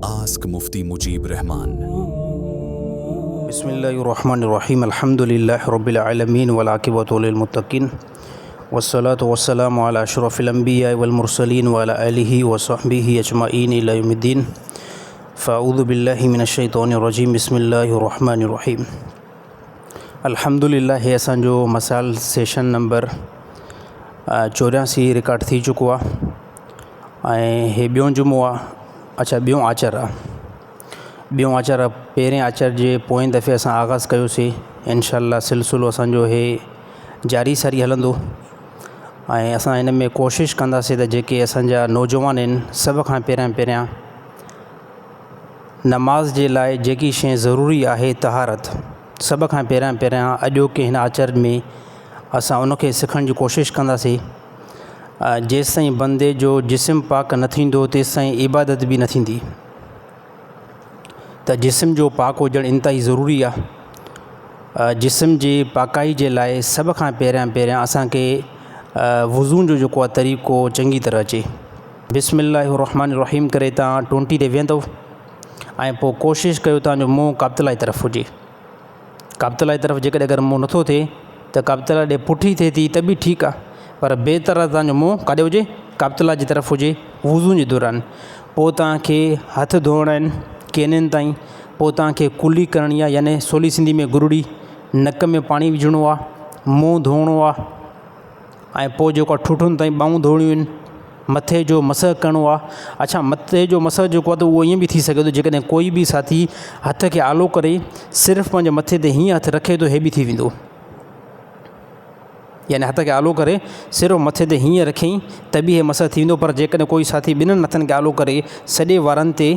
Ask Mufti Mujeeb Rehman. بسم الله الرحمن الرحيم الحمد لله رب العالمين والعاقبة للمتقين والصلاة والسلام على أشرف الأنبياء والمرسلين وعلى آله وصحبه أجمعين إلى يوم الدين فأعوذ بالله من الشيطان الرجيم بسم الله الرحمن الرحيم الحمد لله هي اسان جو مسائل سيشن نمبر 84 رڪارڊ ٿي چڪو آ ۽ هي ٻيون جمعو آ اڇا ٻيون آچر آ ٻيون آچر آ پهرين آچر جي پوئين دفعي اسان آغاز ڪيوسي انشاء الله سلسلو اسانجو هي جاري ساري هلندو ۽ اسان هن ۾ ڪوشش ڪنداسي ته جيڪي اسانجا نوجوان آهن سڀ کان پهريان پهريان نماز جي لاء جيڪي شيء ضروري آهي طهارت سڀ کان پهريان پهريان اڄوڪي هن آچر ۾ اسان ان کي سکڻ جي ڪوشش ڪنداسين. جيستائين بندي جو جسم پاڪ نه ٿيندو تيستائين عبادت به نه ٿيندي ته جسم جو پاڪ هجڻ انتهائي ضروري آهي. جسم جي پاڪائي جي لاء سڀ کان پهريان پهريان اسان کي وضو جو جيڪو آهي طريقو چڱي طرح اچي. بسم الله الرحمٰن الرحيم ڪري تان ٽونٽي تي ويهندو ۽ پوء ڪوشش ڪيو تان جو منهن ڪعبة الله جي طرف هجي. ڪعبة الله جي طرف جيڪڏهن اگر منهن نٿو ٿئي ته ڪعبة الله ڏي پٺي ٿئي ٿي ته به ٺيڪ آهي پر بهتر آهي تان جو منهن ڪاڏي هجي ڪعبة الله جي طرف هجي وضو جي دوران. پوء تان کي هٿ ڌوئڻا آهن ڪينين تائين پوء تان کي ڪلي ڪرڻي آهي يعني سولي سنڌي ۾ گرڙي نڪ ۾ پاڻي وجهڻو آهي منهن ڌوئڻو آهي. ۽ پوء جيڪو آهي ٺوٺن تائين ٻانهون ڌوئڻيون آهن مٿي جو مسح ڪرڻو آهي اڇا مٿي جو مسح جيڪو آهي ته اهو ائين به ٿي سگهي ٿو جيڪڏهن ڪوئي به ساٿي هٿ کي آلو ڪري صرف پنهنجي مٿي تي هيئن هٿ رکي ٿو هي به ٿي ويندو يعني هٿ کي آلو ڪري صرف مٿي تي هيئن رکيائين ته به هي مسح ٿي ويندو پر جيڪڏهن ڪوئي ساٿي ٻنهن هٿن کي آلو ڪري سڄي وارن تي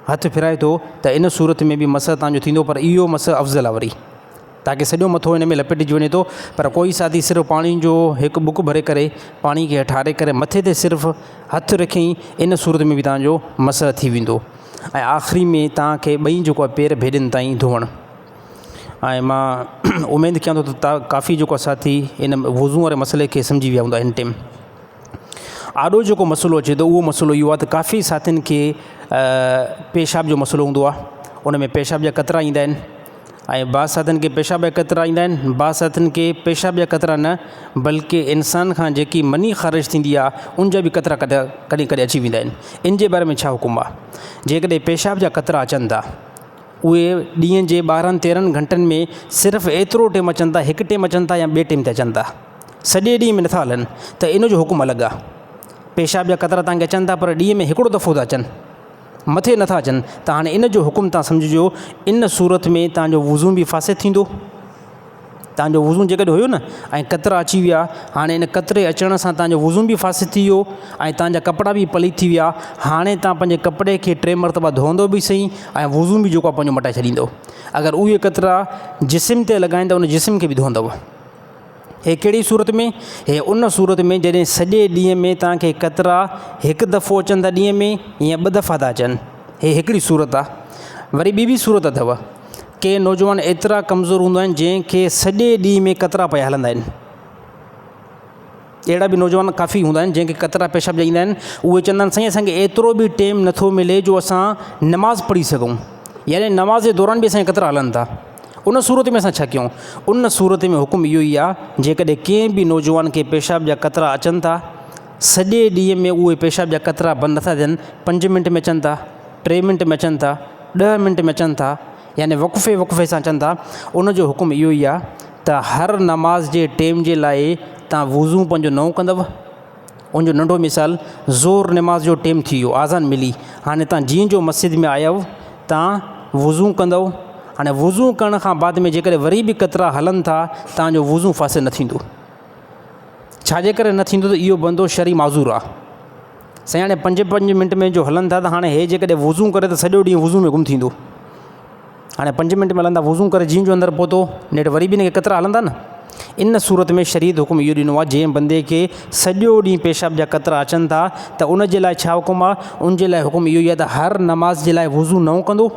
هٿ ڦيرائي ٿو ته ان صورت ۾ به مسح تان جو ٿيندو پر اهو مسح افضل آهي وري تاڪه سڄو مٿو ان ۾ لپيٽجي وڃي ٿو پر ڪوئي ساٿي صرف پاڻي جو هڪ ٻڪ ڀري ڪري پاڻي کي ٺاري ڪري مٿي تي صرف هٿ رکيائين ان صورت ۾ به توهان جو مسح ٿي ويندو ۽ آخري ۾ توهان کي ٻئي جيڪو آهي پير ڀيڏن تائين ڌوئڻ ۽ مان اميد ڪيان ٿو ته ڪافي جيڪو ساٿي ان وضو واري مسئلي کي سمجهي ويا هوندا هن ٽيم آڏو جيڪو مسئلو اچي ٿو اهو مسئلو اهو آهي ته ڪافي ساٿين کي پيشاب جو مسئلو هوندو آهي ان ۾ پيشاب جا قطرا ايندا آهن ۽ بعض ساٿين کي پيشاب جا قطرا ايندا آهن بعض ساٿين کي پيشاب جا قطرا نه بلڪه انسان کان جيڪي مني خارج ٿيندي آهي ان جا به قطرا ڪڏهن ڪڏهن اچي ويندا آهن ان جي باري ۾ ڇا حڪم آهي جيڪڏهن پيشاب جا قطرا اچن ٿا اهي ڏينهن جي 12 13 گهنٽن ۾ صرف ايترو ٽيم اچن ٿا هڪ ٽيم اچن ٿا يا ٻئي ٽيم تي اچن ٿا سڄي ڏينهن ۾ نٿا هلن ته ان جو حڪم الڳ آهي پيشاب جا قطرا تانکي اچن ٿا پر ڏينهن ۾ هڪڙو دفعو ٿا اچن مٿي نٿا اچن ته هاڻي ان جو حڪم تان سمجهجو ان صورت ۾ تان جو وضو به فاسد ٿيندو تان جو وضو جيڪڏهن هيو نه ۽ قطرا اچي ويا هاڻي ان قطري اچڻ سان تان جو وضو به فاسد ٿي ويو ۽ تان جا ڪپڙا به پليت ٿي ويا هاڻي تان پنهنجي ڪپڙي کي ٽي مرتبا ڌوئندو به سهي ۽ وضو به جيڪو پنهنجو مٽائي ڇڏيندو اگر اهي قطرا جسم تي لڳائين ته ان جسم کي به ڌوئندو. هي ڪهڙي صورت ۾؟ هي ان صورت ۾ جڏهن سڄي ڏينهن ۾ توهان کي قطرا هڪ دفعو اچن ٿا ڏينهن ۾ يا ٻه دفعا ٿا اچن. هي هڪڙي صورت آ. وري ٻي به صورت اٿو. ڪي نوجوان ايترا ڪمزور هوندا آهن جنهن کي سڄي ڏينهن ۾ قطرا پيا هلندا آهن. اهڙا به نوجوان ڪافي هوندا آهن جنهن کي قطرا پيشاب جا ايندا آهن اهي چوندا آهن سائين اسان کي ايترو به ٽيم نٿو ملي جو اسان نماز پڙهي سگهون يعني نماز جي دوران به اسان جا قطرا هلن ٿا ان صورت ۾ اسان ڇا ڪيون ان صورت ۾ حڪم اهو ئي آهي جيڪڏهن ڪنهن به نوجوان کي پيشاب جا قطرا اچن ٿا سڄي ڏينهن ۾ اهي پيشاب جا قطرا بند نٿا ٿين پنج منٽ ۾ اچن ٿا ٽي منٽ ۾ اچن ٿا 10 منٽ ۾ اچن ٿا يعني وقفي وقفي سان اچن ٿا ان جو حڪم اهو ئي آهي ته هر نماز جي ٽيم جي لاء تان وضو پنهنجو نئون ڪندؤ. ان جو ننڍو مثال ظهر نماز جو ٽيم ٿي ويو آذان ملي هاڻي تان جيئن جو مسجد ۾ آيؤ تان وضو ڪندؤ هاڻي وضو ڪرڻ کان بعد ۾ جيڪڏهن وري به قطرا هلن ٿا تان جو وضو فاسد نه ٿيندو. ڇا جي ڪري نه ٿيندو ته اهو بندو شرعي معذور آ. سائين هاڻي پنج پنج منٽ ۾ جو هلن ٿا ته هاڻي هي جيڪڏهن وضو ڪري ته سڄو ڏينهن وضو ۾ گم ٿيندو. هاڻي پنج منٽ ۾ هلندا وضو ڪري جيئن جو اندر پهتو نيٺ وري به هن کي قطرا هلندا نه. ان صورت ۾ شريعت حڪم اهو ڏنو آهي جنهن بندي کي سڄو ڏينهن پيشاب جا قطرا اچن ٿا ته ان جي لاء ڇا حڪم آهي ان جي لاء حڪم اهو ئي آهي ته هر نماز جي لاء وضو نئون ڪندو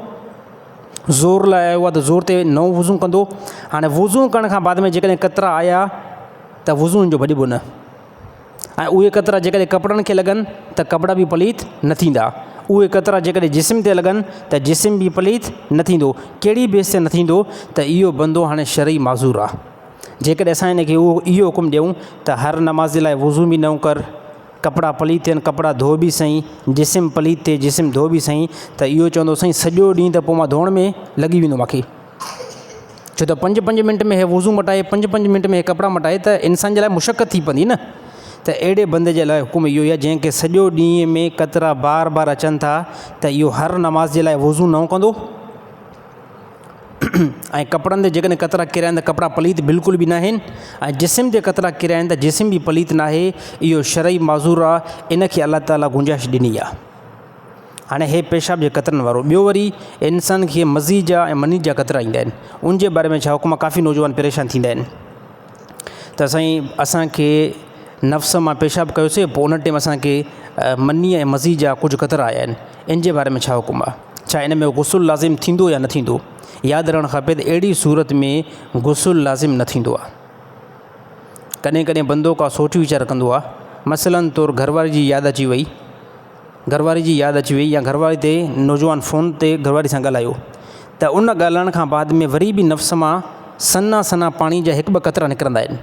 ظهر لاء آيو آهي ته ظهر تي نئون وضو ڪندو هاڻي وضو ڪرڻ کان بعد ۾ جيڪڏهن قطرا آيا ته وضو ان جو ڀڄبو نه. ۽ اهي قطرا جيڪڏهن ڪپڙن کي لڳن ته ڪپڙا به پليت نه ٿيندا. اهي قطرا جيڪڏهن جسم تي لڳن ته جسم به پليت نه ٿيندو. ڪهڙي بيس تي نه ٿيندو ته اهو بندو هاڻي شرعي معذور آ. جيڪڏهن اسان هن کي اهو اهو حڪم ڏيون ته هر نماز جي لاء وضو به نئون ڪر، ڪپڙا پليت ٿين ڪپڙا ڌو به سهين، جسم پليت ٿئي جسم ڌو به سهين ته اهو چوندو سائين سڄو ڏينهن ته پوء مان ڌوئڻ ۾ لڳي ويندو مانکي. ڇو ته پنج پنج منٽ ۾ هي وضو مٽائي پنج پنج منٽ ۾ هي ڪپڙا مٽائي ته انسان جي لاء مشقت ٿي پوندي نه ته اهڙي بندي جي لاء حڪم اهو ئي آهي جنهن کي سڄو ڏينهن ۾ قطرا بار بار اچن ٿا ته اهو هر نماز جي لاء وضو نئون ڪندو ۽ ڪپڙن تي جيڪڏهن قطرا ڪريا آهن ته ڪپڙا پليت بلڪل به ناهن ۽ جسم تي قطرا ڪريا آهن ته جسم به پليت ناهي اهو شرعي معذور آهي ان کي الله تعاليٰ گنجائش ڏني آهي. هاڻي هي پيشاب جي قطرن وارو ٻيو وري انسان کي مزي جا ۽ مني جا قطرا ايندا آهن ان جي باري ۾ ڇا حڪم آهي ڪافي نوجوان پريشان ٿيندا آهن ته سائين اسانکي نفس مان پيشاب ڪيوسي پوء ان ٽيم اسانکي مني ۽ مزي جا ڪجهه قطرا آيا آهن ان جي باري ۾ ڇا حڪم آهي ڇا ان ۾ غسل لازم ٿيندو يا نه ٿيندو ياد رهڻ کپي ته اهڙي صورت ۾ غسل لازم نه ٿيندو آهي ڪڏهن ڪڏهن بندو ڪا سوچ ويچار ڪندو آهي مثلاً طور گهر واري جي ياد اچي وئي گهر واري جي ياد اچي وئي يا گهر واري تي نوجوان فون تي گهر واري سان ڳالهايو ته ان ڳالهائڻ کان بعد ۾ وري به نفس مان سنها سنها پاڻي جا هڪ ٻه قطرا نڪرندا آهن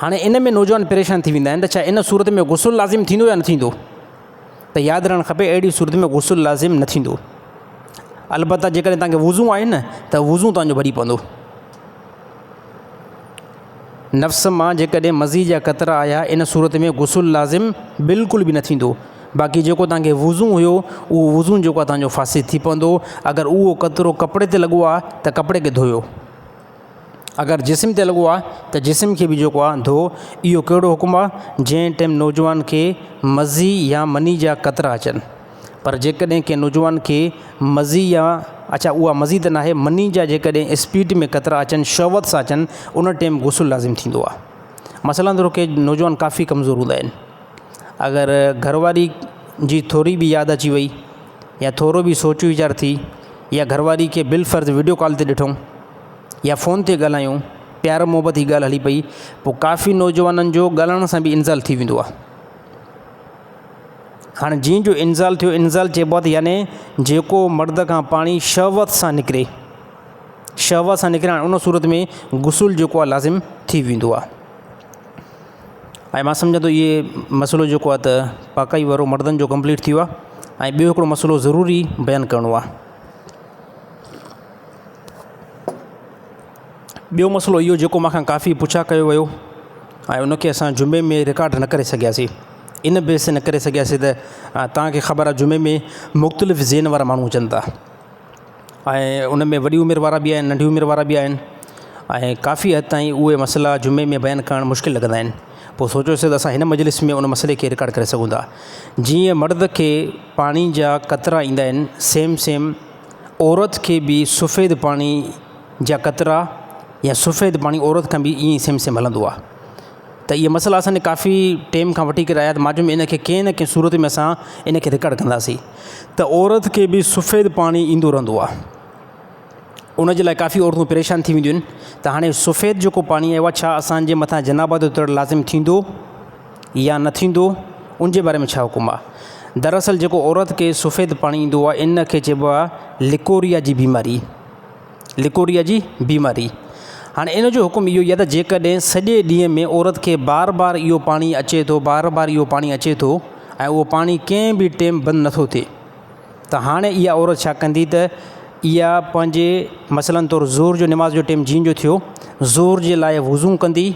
هاڻي ان ۾ نوجوان پريشان ٿي ويندا آهن ته ڇا ان صورت ۾ غسل لازم ٿيندو يا نه ٿيندو ته ياد رهڻ کپي اهڙي صورت ۾ غسل لازم نه ٿيندو البته جيڪڏهن توهان کي وضو آهي نه ته وضو توهان جو ڀري پوندو. نفس مان جيڪڏهن مذي جا قطرا آيا ان صورت ۾ غسل لازم بلڪل به نه ٿيندو باقي جيڪو توهان کي وضو هيو اهو وضو جيڪو آهي توهان جو فاسد ٿي پوندو اگر اهو قطرو ڪپڙي تي لڳو آهي ته ڪپڙي کي ڌوئو اگر جسم تي لڳو آهي ته جسم کي به جيڪو آهي ڌو اهو ڪهڙو حڪم آهي جنهن ٽائيم نوجوان کي مذي يا مني جا قطرا اچن پر جيڪڏهن ڪنهن نوجوان کي مزي يا اڇا اها مزي ته ناهي مني جا جيڪڏهن اسپيڊ ۾ قطرا اچن شهوت سان اچن ان ٽيم غسل لازم ٿيندو آهي مثلاً طور ڪي نوجوان ڪافي ڪمزور هوندا آهن اگر گهر واري جي ٿوري به ياد اچي وئي يا ٿورو به سوچ ويچار ٿي يا گهر واري کي بالفرض وڊيو ڪال تي ڏٺو يا فون تي ڳالهايون پيار محبت جي ڳالهه هلي پئي پوء ڪافي نوجوانن جو ڳالهائڻ سان به انزال ٿي ويندو آهي هاڻي جيئن جو انزال ٿيو، انزال چئبو آهي ته يعني جيڪو مرد کان پاڻي شهوت سان نڪري، شهوت سان نڪري هاڻي ان صورت ۾ غسل جيڪو آهي لازم ٿي ويندو آهي. ۽ مان سمجهان ٿو اهي مسئلو جيڪو آهي ته پاڪائي وارو مردن جو ڪمپليٽ ٿي ويو آهي ۽ ٻيو هڪڙو مسئلو ضروري بيان ڪرڻو آهي. ٻيو مسئلو اهو جيڪو مان کان ڪافي پڇا ڪيو ويو ۽ ان کي اسان جمعي ۾ رڪارڊ نه ڪري سگهياسي ان بيس تي نه ڪري سگهياسي ته توهان کي خبر آهي جمعي ۾ مختلف ذهن وارا ماڻهو اچن ٿا ۽ ان ۾ وڏي عمر وارا به آهن ننڍي عمر وارا به آهن ۽ ڪافي حد تائين اهي مسئلا جمعي ۾ بيان ڪرڻ مشڪل لڳندا آهن پوء سوچيوسي ته اسان هن مجلس ۾ ان مسئلي کي رڪارڊ ڪري سگهون ٿا جيئن مرد کي پاڻي جا قطرا ايندا آهن سيم سيم عورت کي به سفيد پاڻي جا قطرا يا سفيد پاڻي عورت کان به ائين ئي سيم سيم هلندو آهي ته اهي مسئلا اسان جي ڪافي ٽيم کان وٺي ڪري آيا ته مان چيم ان کي ڪنهن نه ڪنهن صورت ۾ اسان ان کي رڪارڊ ڪنداسين ته عورت کي به سفيد پاڻي ايندو رهندو آهي ان جي لاء ڪافي عورتون پريشان ٿي وينديون آهن ته هاڻي سفيد جيڪو پاڻي آيو آهي ڇا اسانجي مٿان جنابت جو تڙ لازم ٿيندو يا نه ٿيندو ان جي باري ۾ ڇا حڪم آهي دراصل جيڪو عورت کي سفيد پاڻي ايندو آهي ان کي چئبو آهي لڪوريا جي بيماري لڪوريا جي بيماري هاڻي ان جو حڪم اهو ئي آهي ته جيڪڏهن سڄي ڏينهن ۾ عورت کي بار بار اهو پاڻي اچي ٿو بار بار اهو پاڻي اچي ٿو ۽ اهو پاڻي ڪنهن به ٽيم بند نٿو ٿئي ته هاڻي اها عورت ڇا ڪندي ته اها پنهنجي مثلاً طور ظهر جو نماز جو ٽيم جيئن جو ٿيو ظهر جي لاء وضو ڪندي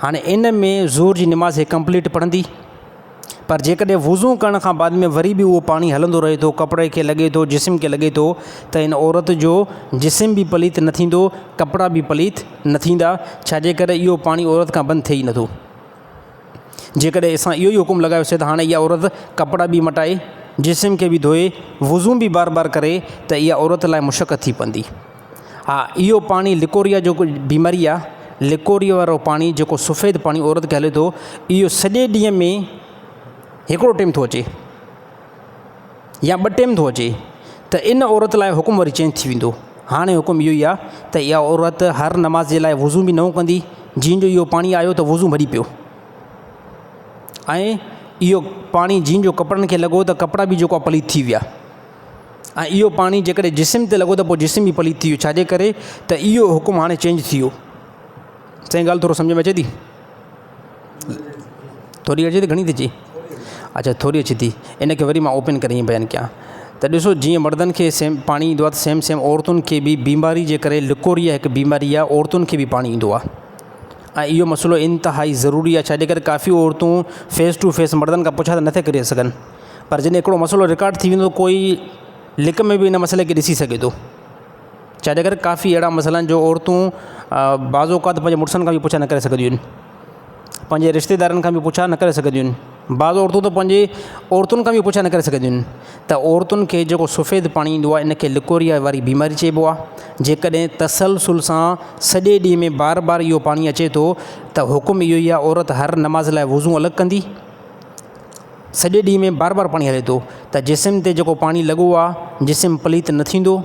هاڻي ان ۾ ظهر جي نماز هي ڪمپليٽ پڙهندي پر جيڪڏهن وضو ڪرڻ کان بعد ۾ وري به اهو پاڻي هلندو رهي ٿو ڪپڙي کي لڳي ٿو جسم کي لڳي ٿو ته ان عورت جو جسم به پليت نه ٿيندو ڪپڙا به پليت نه ٿيندا ڇاجي ڪري اهو پاڻي عورت کان بند ٿئي ئي نٿو جيڪڏهن اسان اهو ئي حڪم لڳايوسي ته هاڻي اها عورت ڪپڙا به مٽائي جسم کي به ڌوئي وضو به بار بار ڪري ته اها عورت لاء مشقت ٿي پوندي ها اهو پاڻي لڪوريا جو ڪجهه بيماري آ لڪوريا وارو پاڻي جيڪو سفيد پاڻي عورت کي هلي ٿو اهو سڄي ڏينهن ۾ هڪڙو ٽيم ٿو اچي يا ٻه ٽيم ٿو اچي ته ان عورت لاء حڪم وري چينج ٿي ويندو هاڻي حڪم اهو ئي آ ته اها عورت هر نماز جي لاء وضو به نئون ڪندي جيئن جو اهو پاڻي آيو ته وضو ڀڄي پيو ۽ اهو پاڻي جنهن جو ڪپڙن کي لڳو ته ڪپڙا به جيڪو آهي پليت ٿي ويا ۽ اهو پاڻي جيڪڏهن جسم تي لڳو ته پوء جسم به پليت ٿي ويو ڇاجي ڪري ته اهو حڪم هاڻي چينج ٿي ويو. سائين ڳالهه ٿورو سمجهه ۾ اچي ٿي؟ ٿوري اچي ٿي گهڻي ٿي اچي؟ اچا ٿوري اچي ٿي ان کي وري مان اوپن ڪري ائين بيان ڪيان ته ڏسو جيئن مردن کي سيم پاڻي ايندو آهي ته سيم سيم عورتن کي به بيماري جي ڪري لڪوريا هڪ بيماري آهي عورتن کي به پاڻي ايندو آهي ۽ اهو مسئلو انتهائي ضروري آهي ڇاجي ڪري ڪافي عورتون فيس ٽو فيس مردن کان پڇا ته نٿي ڪري سگهن پر جڏهن هڪڙو مسئلو رڪارڊ ٿي ويندو ڪوئي لڪ ۾ به ان مسئلي کي ڏسي سگهي ٿو ڇاجي ڪري ڪافي اهڙا مسئلا آهن جو عورتون بعض اوقات پنهنجي مڙسن کان به پڇا نه ڪري سگهنديون آهن پنهنجي رشتيدارن کان به پڇا نه ڪري سگهنديون آهن بعض عورتون ته پنهنجي عورتن کان به پڇا نه ڪري سگهنديون آهن ته عورتن کي جيڪو سفيد پاڻي ايندو آهي ان کي لڪوريا واري بيماري چئبو آهي جيڪڏهن تسلسل سان سڄي ڏينهن ۾ بار بار اهو پاڻي اچي ٿو ته حڪم اهو ئي آهي عورت هر نماز لاء وضو الڳ ڪندي سڄي ڏينهن ۾ بار بار پاڻي هلي ٿو ته جسم تي جيڪو پاڻي لڳو آهي جسم پليت نه ٿيندو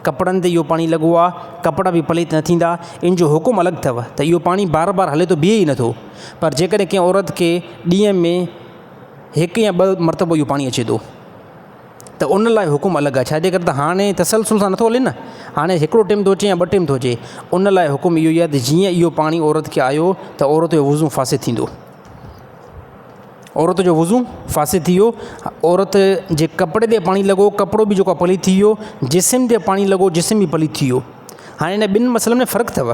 ڪپڙن تي اهو پاڻي لڳو آهي ڪپڙا به پليت نه ٿيندا ان جو حڪم الڳ اٿو ته اهو پاڻي بار بار هلي ٿو بيهي ئي نٿو پر جيڪڏهن ڪنهن عورت کي ڏينهن ۾ هڪ يا ٻه مرتبو اهو پاڻي اچي ٿو ته ان لاء حڪم الڳ آهي ڇاجي ڪري ته هاڻي تسلسل سان نٿو هلي نه هاڻي هڪڙو ٽيم ٿو اچي يا ٻه ٽيم ٿو اچي ان لاء حڪم اهو ئي آهي ته جيئن اهو پاڻي عورت کي آيو ته عورت جو وضو فاسد ٿيندو عورت جو وضو فاسد ٿي ويو عورت جي ڪپڙي تي پاڻي لڳو ڪپڙو به جيڪو آهي پليت ٿي ويو جسم تي پاڻي لڳو جسم به پليت ٿي ويو هاڻي هن ٻن مسئلن ۾ فرق اٿو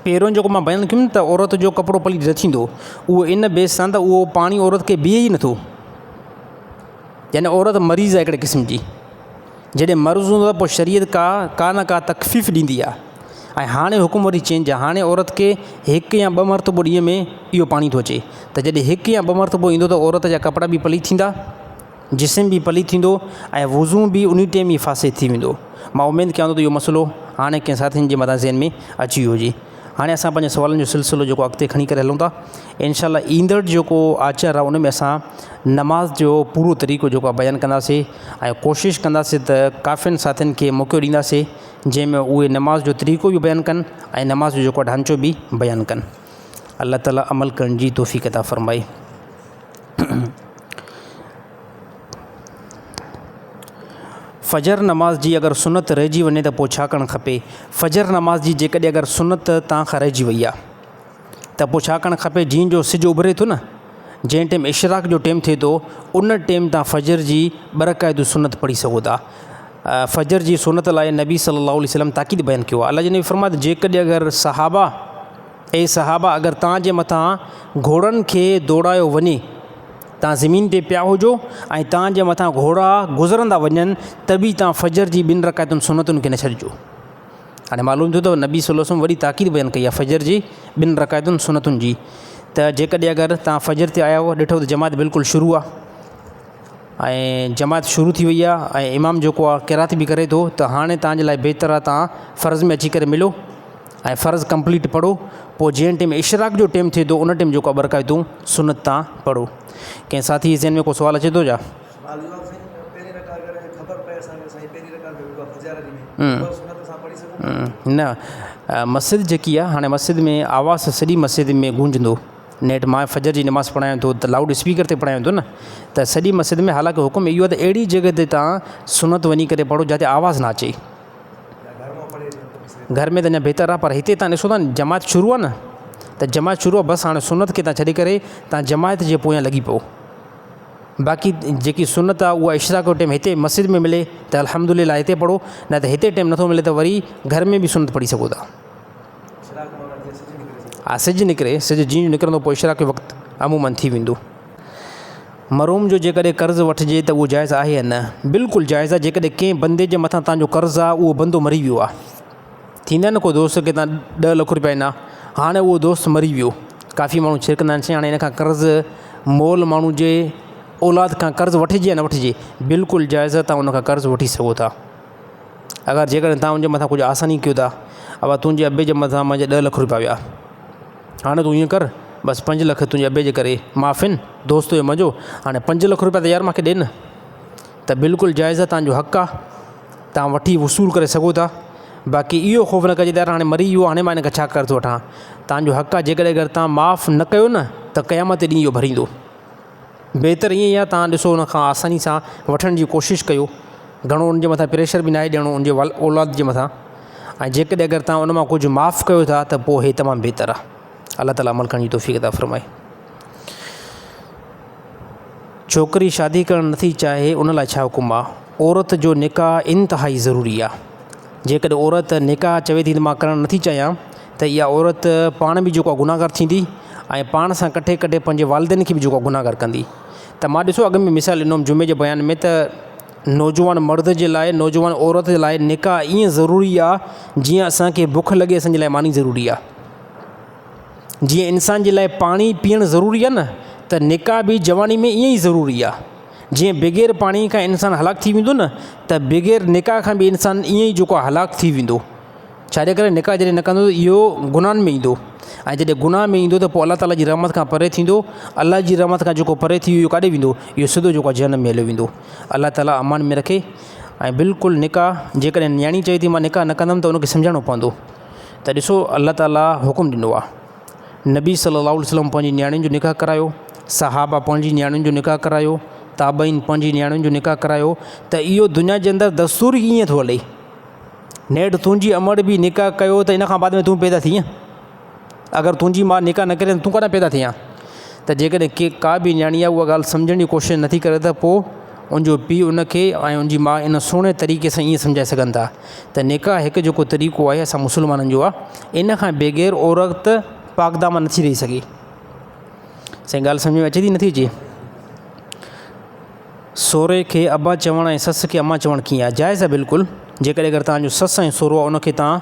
پهريون جيڪو مان بيان ڪيم ته عورت جو ڪپڙو پليت نه ٿيندو اهو ان بيس سان ته اهو پاڻي عورت کي بيهي ئي نٿو يعني عورت مريض آهي هڪڙي قسم جي جڏهن مرض هوندو آهي پوء شريعت ڪا ڪا نه ڪا تخفيف ڏيندي آهي ۽ هاڻي حڪم وري چينج آهي هاڻي عورت کي هڪ يا ٻه مرتبو ڏينهن ۾ اهو پاڻي ٿو اچي ته جڏهن هڪ يا ٻه مرتبو ايندو ته عورت جا ڪپڙا به پليت ٿيندا جسم به پليت ٿيندو ۽ وضو به انهي ٽيم ئي فاسد ٿي ويندو مان اميد ڪيان ٿو ته اهو مسئلو هاڻي ڪنهن ساٿين جي مٿان ذهن ۾ اچي ويو هجي هاڻي اسان پنهنجي سوالن جو سلسلو جيڪو اڳتي کڻي ڪري هلون ٿا انشاء الله ايندڙ جيڪو آچر آهي ان ۾ اسان نماز جو پورو طريقو جيڪو آهي بيان ڪنداسي ۽ ڪوشش ڪنداسي ته ڪافين ساٿين کي موقعو ڏينداسي جنهن ۾ اهي نماز جو طريقو به بيان ڪن ۽ نماز جو جيڪو ڍانچو به بيان ڪن الله تعالي عمل ڪرڻ جي توفيق عطا فرمائي. فجر نماز جي اگر سنت رهجي وڃي ته پوء ڇا ڪرڻ کپي؟ فجر نماز جي جيڪڏهن اگر سنت توهان کان رهجي وئي آهي ته پوء ڇا ڪرڻ کپي جيئن جو سج اڀري ٿو نه جنهن ٽيم اشراق جو ٽيم ٿئي ٿو ان ٽيم تان فجر جي ٻه رڪعتون سنت پڙهي سگهو ٿا فجر جي سنت لاء نبي صلي الله عليه وسلم تاڪيد بيان ڪيو آهي الله جي نبي فرمايو ته جيڪڏهن اگر صحابه اي صحابه اگر توهان جي مٿان گهوڙن کي دوڙايو وڃي، توهان زمين تي پيا هجو ۽ توهان جي مٿان گهوڙا گذرندا وڃن ته به توهان فجر جي ٻن رڪعتن سنتن کي نه ڇڏجو. هاڻي معلوم ٿيو ته نبي صلي الله عليه وسلم وڏي تاڪيد بيان ڪئي آهي فجر جي ٻن رڪعتن سنتن جي ته جيڪڏهن اگر توهان فجر تي آيا هئو ڏٺو ته جماعت بلڪل شروع آهي ۽ جماعت شروع ٿي وئي آهي ۽ امام جيڪو آهي قرات به ڪري ٿو ته هاڻي توهان جي لاء بهتر آهي توهان فرض ۾ اچي ڪري ملو ۽ فرض ڪمپليٽ پڙهو پوء جنهن ٽيم اشراق جو ٽيم ٿئي ٿو ان ٽيم جيڪو آهي ٻه رڪعتون سنت تان پڙهو ڪنهن ساٿي جي ذهن ۾ ڪو سوال اچي ٿو ڇا؟ سوال اهو آهي سائين پهرين رڪعت اگر خبر پئي اسان کي سائين پهرين رڪعت ۾ ويٺو آهي فجر جي ۾ پوء سنت اسان پڙهي سگهون ٿا؟ نه مسجد جيڪي آهي هاڻي مسجد ۾ آواز سڄي مسجد ۾ گونجندو نيٺ مان فجر جي نماز پڙهايان ٿو ته لائوڊ اسپيڪر تي پڙهايان ٿو نه ته سڄي مسجد ۾ حالانڪه حڪم اهو آهي ته اهڙي جڳهه تي تان سنت وڃي ڪري پڙهو جاتي آواز نه اچي گهر ۾ ته اڃا بهتر آهي پر هتي تان ڏسو ٿا جماعت شروع آهي نه ته جماعت شروع آهي بس هاڻي سنت کي تان ڇڏي ڪري تان جماعت جي پويان لڳي پئو باقي جيڪي سنت آهي اها اشراق جو ٽيم هتي مسجد ۾ ملي ته الحمد لله هتي پڙهو نه ته هتي ٽيم نٿو ملي ته وري گهر ۾ به سنت پڙهي سگهو ٿا ها سج نڪري سج جيئن نڪرندو پوء اشراق جو وقت عمومن ٿي ويندو مرحوم جو جيڪڏهن قرض وٺجي ته اهو جائز آهي يا نه؟ بلڪل جائز آهي جيڪڏهن ڪنهن بندي جي مٿان توهان جو قرض آهي اهو بندو مري ويو آهي ٿيندا آهن نه ڪو دوست کي توهان ڏهه لک روپيا ڏنا هاڻي اهو دوست مري ويو ڪافي ماڻهو ڇرڪندا آهن سائين هاڻي هن کان قرض مئل ماڻهو جي اولاد کان قرض وٺجي يا نه وٺجي بلڪل جائز آهي توهان ان کان قرض وٺي سگهو ٿا اگر جيڪڏهن توهان ان جي مٿان ڪجهه آساني ڪيو ٿا ابا تنهنجي ابي جي مٿان منهنجا ڏهه لک روپيا ويا هاڻي تون ائين ڪر بس پنج لک تنهنجي ابي جي ڪري معاف آهن دوست هيو منهنجو هاڻي پنج لک روپيا ته يار مونکي ڏي نه ته بلڪل جائز آهي تنهنجو حق آهي توهان وٺي وصول ڪري سگهو ٿا باقي اهو خوف نه ڪجي ته يار هاڻي مري ويو هاڻي مان هن کان ڇا قرض وٺان تنهنجو حق آهي جيڪڏهن اگر توهان معاف نه ڪيو نه ته قيامت ڏينهن اهو ڀريندو. بهتر ائين ئي آهي توهان ڏسو ان کان آساني سان وٺڻ جي ڪوشش ڪيو گهڻو ان جي مٿان پريشر به ناهي ڏيڻو ان جي اولاد جي مٿان ۽ جيڪڏهن اگر توهان ان مان ڪجهه معاف ڪيو ٿا ته پوء هي تمام بهتر آهي. الله تعالي عمل ڪرڻ جي توفيق عطا فرمائي. ڇوڪري شادي ڪرڻ نٿي چاهي ان لاء ڇا حڪم آ؟ عورت جو نڪاح انتهائي ضروري آ. جيڪڏهن عورت نڪاح چوي ٿي ته مان ڪرڻ نٿي چاهيان ته اها عورت پاڻ به جيڪو آ گناهگار ٿيندي ۽ پاڻ سان ڪٺي ڪٺي پنهنجي والدين کي به جيڪو آ گناهگار ڪندي ته مان ڏسو اڳ ۾ مثال ڏنو هوم جمعي جي بيان ۾ ته نوجوان مرد جي لاء نوجوان عورت جي لاء نڪاح ائين ضروري آ جيئن اسان کي بک لڳي اسان جي لاء ماني ضروري آ. جيئن انسان جي لاء پاڻي پيئڻ ضروري آهي نه ته نڪاح به جواني ۾ ائين ئي ضروري آهي. جيئن بغير پاڻي کان انسان هلاڪ ٿي ويندو نه ته بغير نڪاح کان به انسان ائين ئي جيڪو آهي هلاڪ ٿي ويندو. ڇا جي ڪري نڪاح جڏهن نه ڪندو ته اهو گناهن ۾ ايندو ۽ جڏهن گناهه ۾ ايندو ته پوء الله تعاليٰ جي رحمت کان پري ٿيندو. الله جي رحمت کان جيڪو پري ٿي ويو اهو ڪاڏي ويندو؟ اهو سڌو جيڪو آهي جهنم ۾ هليو ويندو. الله تعاليٰ امان ۾ رکي ۽ بلڪل نڪاح جيڪڏهن نياڻي چوي ٿي مان نڪاح نه ڪندم ته ان کي سمجهائڻو پوندو. ته ڏسو الله تعاليٰ حڪم ڏنو آهي نبي صلي الله عليه وسلم پنهنجي نياڻين جو نڪاح ڪرايو صحابه پنهنجي نياڻين جو نڪاح ڪرايو تابعين پنهنجي نياڻين جو نڪاح ڪرايو ته اهو دنيا جي اندر دستور ئي ائين ٿو هلي نيٺ تنهنجي امڙ به نڪاح ڪيو ته ان کان بعد ۾ تون پيدا ٿي اگر تنهنجي ماء نڪاح نه ڪري ته تون ڪڏهن پيدا ٿئين ها ته جيڪڏهن ڪي ڪا به نياڻي آهي اها ڳالهه سمجهڻ جي ڪوشش نٿي ڪري ته پوء ان جو پيء ان کي ۽ ان جي ماء ان سهڻي طريقي سان ائين سمجهائي سگهن ٿا ته نڪاح هڪ جيڪو طريقو آهي اسان مسلمانن جو آهي ان کان بغير عورت پاڪ دامن نٿي رهي سگهي. سائين ڳالهه سمجهه ۾ اچي ٿي نٿي اچي؟ سوري کي ابا چوڻ ۽ سس کي اما چوڻ ڪيئن آهي؟ جائز آهي بلڪل جيڪڏهن اگر توهان جو سس ۽ سورو آهي ان کي توهان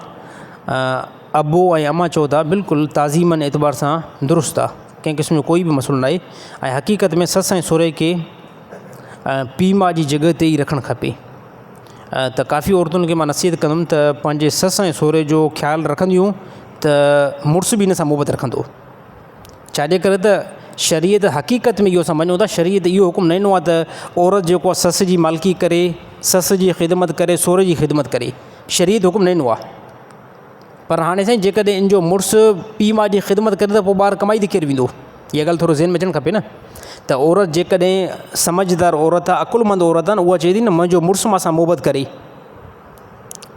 ابو ۽ اما چئو ٿا بلڪل تعظيمن اعتبار سان درست آهي ڪنهن قسم جو ڪوئي به مسئلو ناهي ۽ حقيقت ۾ سس ۽ سوري کي پيء ماء جي جڳهه تي ئي رکڻ کپي ته ڪافي عورتن کي مان نصيحت ڪندم ته پنهنجي سس ۽ سهري جو خيال رکنديون ته مڙس به ان سان محبت رکندو ڇاجي ڪري ته شريعت حقيقت ۾ اهو اسان مڃون ٿا شريعت اهو حڪم نه ڏنو آهي ته عورت جيڪو آهي سس جي مالڪي ڪري سس جي خدمت ڪري سهري جي خدمت ڪري شريعت حڪم نه ڏنو آهي پر هاڻي سائين جيڪڏهن ان جو مڙس پيء ماء جي خدمت ڪري ته پوء ٻار ڪمائي تي ڪير ويندو؟ اها ڳالهه ٿورو ذهن ۾ اچڻ کپي نه ته عورت جيڪڏهن سمجهدار عورت آهي عقلمند عورت آهي نه اها چئي ٿي نه منهنجو مڙس مان سان محبت ڪري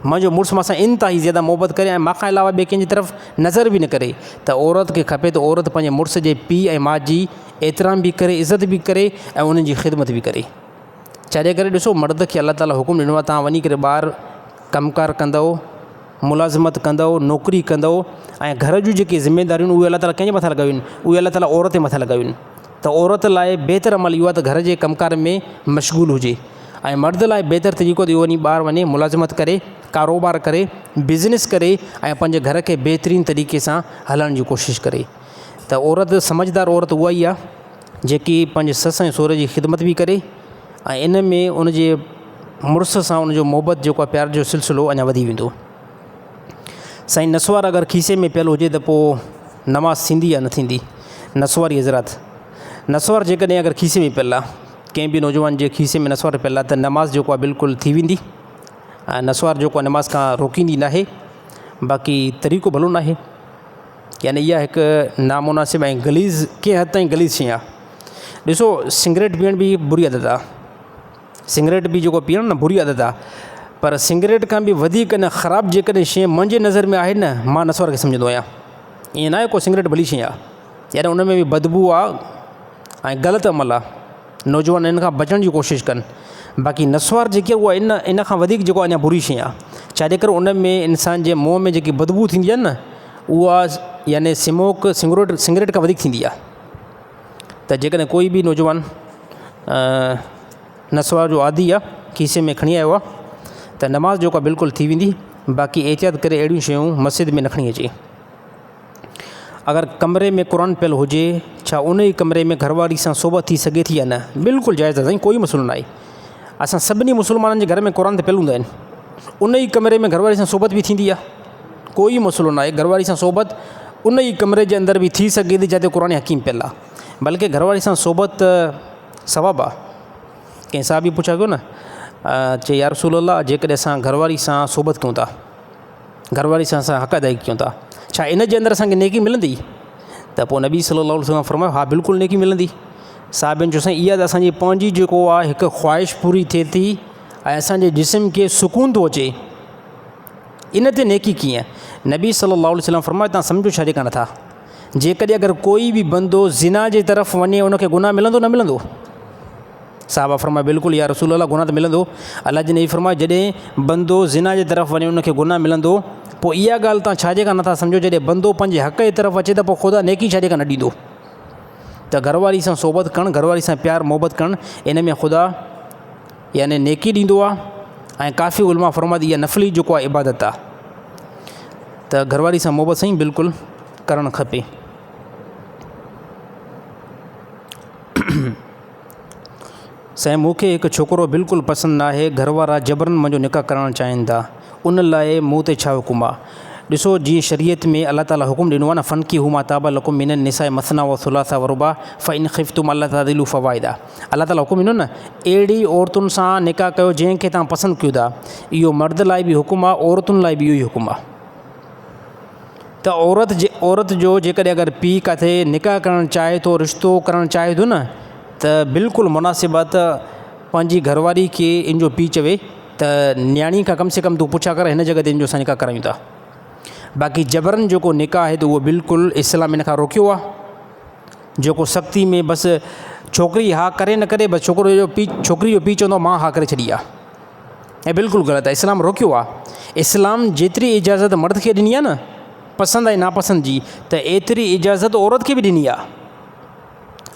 منهنجو مڙس مان سان انتهائي زياده محبت ڪري ۽ مان کان علاوه ٻئي ڪنهن جي طرف نظر به نه ڪري ته عورت کي کپي ته عورت پنهنجي مڙس جي پيء ۽ ماء جي احترام به ڪري عزت به ڪري ۽ انهن جي خدمت به ڪري ڇاجي ڪري ڏسو مرد کي الله تعاليٰ حڪم ڏنو آهي توهان وڃي ڪري ٻاهر ڪم ڪار ڪندؤ ملازمت ڪندؤ نوڪري ڪندؤ ۽ گهر جون جيڪي ذميداريون آهن اهي الله تعاليٰ ڪنهن جي مٿان لڳايون آهن اهي الله تعاليٰ عورت جي مٿان لڳايون آهن ته عورت لاء بهتر عمل اهو آهي ته گهر جي ڪم ڪار ۾ مشغول هجي ۽ مرد لاء بهتر طريقو ته اهو وڃي ٻاهر وڃي ملازمت ڪري ڪاروبار ڪري بزنس ڪري ۽ پنهنجي گهر کي بهترين طريقي سان هلائڻ جي ڪوشش ڪري ته عورت سمجهدار عورت اها ئي آهي جيڪي پنهنجي سس ۽ سهري جي خدمت به ڪري ۽ ان ۾ ان جي مڙس سان ان جو محبت جيڪو آهي پيار جو سلسلو اڃا وڌي ويندو. سائين نسوار اگر کيسي ۾ پيل هجي ته پوء نماز ٿيندي يا نه ٿيندي؟ نسواري حضرات نسوار جيڪڏهن اگر کيسي ۾ پيل آهي ڪنهن به نوجوان جي کيسي ۾ نسوار پيل آهي ته نماز جيڪو آهي بلڪل ٿي ويندي ۽ نسوار جيڪو آهي نماز کان روڪيندي ناهي باقي طريقو ڀلو ناهي. يعني اها هڪ نامناسب ۽ غليظ ڪنهن حد تائين غليظ شيء آهي. ڏسو سگريٽ پيئڻ به بري عادت آهي. سگريٽ به جيڪو پيئڻ نه بري عادت آهي پر سگريٽ کان به وڌيڪ نه خراب جيڪڏهن شيء منهنجي نظر ۾ آهي نه مان نسوار کي سمجهندو آهيان. ائين ناهي ڪو سگريٽ ڀلي شيء آهي يعني ان ۾ به بدبو آهي ۽ غلط عمل آهي. نوجوان ان کان بچڻ جي ڪوشش ڪن باقي نسوار جيڪي اها ان ان کان وڌيڪ جيڪو اڃا بري شيء آهي ڇا جي ڪري ان ۾ انسان جي منهن ۾ جيڪي بدبو ٿيندي آهي نه اها يعني سموڪ سنگروٽ سگريٽ کان وڌيڪ ٿيندي آهي ته جيڪڏهن ڪوئي به نوجوان نسوار جو عادي آهي کيسي ۾ کڻي آيو آهي ته نماز جيڪو آهي بلڪل ٿي ويندي باقي احتياط ڪري اهڙيون شيون مسجد ۾ نه کڻي اچي. اگر ڪمري ۾ قرآن پيل هجي ڇا ان ئي ڪمري ۾ گهر واري سان صحبت ٿي سگهي ٿي يا نه؟ بلڪل جائز آهي سائين ڪوئي مسئلو ناهي اسان سڀني مسلمانن جي گهر ۾ قرآن ته پيل هوندا آهن ان ئي ڪمري ۾ گهر واري سان صحبت به ٿيندي آهي ڪوئي مسئلو ناهي گهر واري سان صحبت ان ئي ڪمري جي اندر به ٿي سگهي ٿي جتي قرآن حڪيم پيل آهي بلڪه گهر واري سان صحبت ثواب آهي ڪنهن صحابي پڇا ڪيو نه چي يا رسول الله جيڪڏهن اسان گهر واري سان صحبت ڪيون ٿا گهر واري سان اسان حق ادائي ڪيون ٿا ڇا ان جي اندر اسان کي نيڪي ملندي ته پوء نبي صلي الله عليه وسلم فرمايو ها بلڪل نيڪي ملندي. صحابين چيو سائين اها ته اسان جي پنهنجي جيڪو آهي هڪ خواهش پوري ٿئي ٿي ۽ اسان جي جسم کي سڪون ٿو اچي ان تي نيڪي ڪيئن؟ نبي صلي الله عليه وسلم فرمايو تان سمجهو ڇا جي ڪانه ٿا جيڪڏهن اگر ڪوئي به بندو زنا جي طرف وڃي ان کي گناهه ملندو نه ملندو؟ صحابه فرمايو بلڪل يا رسول الله گناهه ته ملندو. الله جي نبي فرمايو جڏهن بندو زنا جي طرف وڃي ان کي گناهه ملندو پوء اها ڳالهه تان ڇا جي کان نٿا سمجهو جڏهن بندو پنهنجي حق جي طرف اچي ته پوء خدا نيڪي ڇا جي کان نه ڏيندو ته گهر واري سان صحبت ڪرڻ گهر واري سان پيار محبت ڪرڻ ان ۾ خدا يعني نيڪي ڏيندو آهي ۽ ڪافي علماء فرمائي اها نفلي جيڪو آهي عبادت آهي ته گهر واري سان محبت سائين بلڪل ڪرڻ کپي. سائين مون کي هڪ ڇوڪرو بلڪل پسند ناهي گهر وارا جبرن منهنجو نڪاح ڪرائڻ چاهين ٿا ان لاء مون تي ڇا حڪم آ ڏسو جيئن شريعت ۾ الله تعالي حڪم ڏنو آ نه فانڪحوا ما طاب لڪم من النساء مثنيٰ وثلاث ورباع فان خفتم الا تعدلوا فواحده الله تعالي حڪم ڏنو نه اهڙي عورتن سان نڪاح ڪيو جنهن کي توهان پسند ڪيو ٿا اهو مرد لاء به حڪم آ عورتن لاء به اهو ئي حڪم آ. ته عورت جي عورت جو جيڪڏهن اگر پيء ڪاٿي نڪاح ڪرڻ چاهي ٿو رشتو ڪرڻ چاهي ٿو نه ته بلڪل مناسب آهي ته پنهنجي گهر واري کي ان جو پيء چوي ته نياڻي کان ڪم سي ڪم تون پڇا ڪر هن جڳهه تي ان جو اسان نڪاح ڪرايون ٿا باقي جبرن جيڪو نڪاح آهي ته اهو بلڪل اسلام ان کان روڪيو آهي جيڪو سختي ۾ بس ڇوڪري ها ڪري نه ڪري بس ڇوڪري جو پيء ڇوڪري جو پيء چوندو آهي مان ها ڪري ڇڏي آهي ۽ بلڪل غلط آهي اسلام روڪيو آهي اسلام جيتري اجازت مرد کي ڏني آهي نه پسند ۽ ناپسند جي ته ايتري اجازت عورت کي به ڏني آهي